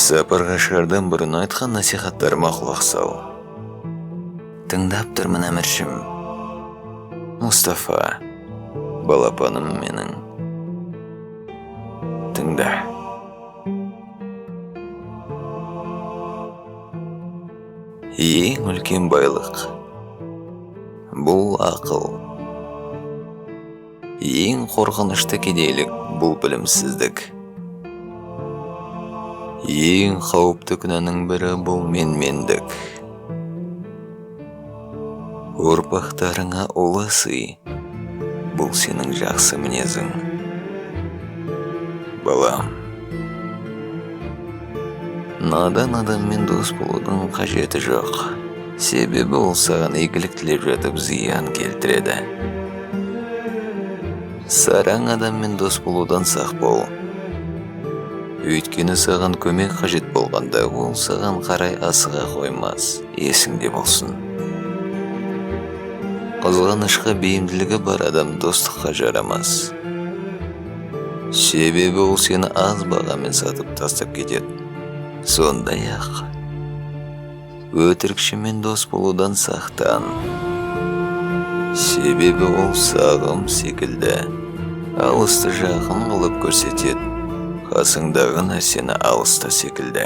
Сапарға шығардан бұрын айтқан насихаттарыма құлақ сал. Тыңдап тұрмын, әміршім. Мұстафа, балапаным менің. Тыңда. Ең үлкен байлық бұл ақыл. Ең қорқынышты кедейлік бұл білімсіздік. Ең қауіпті күнәнің бірі бұл менмендік. Ұрпақтарыңа ұлы сый, бұл сенің жақсы мінезің. Балам, надан адаммен дос болудың қажеті жоқ. Себебі ол саған игілік тілеп жатып зиян келтіреді. Сараң адаммен дос болудан сақ бол. Өйткені саған көмек қажет болғанда ол саған қарай асыға қоймас, есіңде болсын. Қызғанышқа бейімділігі бар адам достыққа жарамас. Себебі ол сені аз бағамен сатып тастап кетеді. Сондай-ақ, өтірікшімен дос болудан сақтан. Себебі ол сағым секілді алысты жақын қылып көрсетеді. Қасыңдағы нәрсені алыста секілді.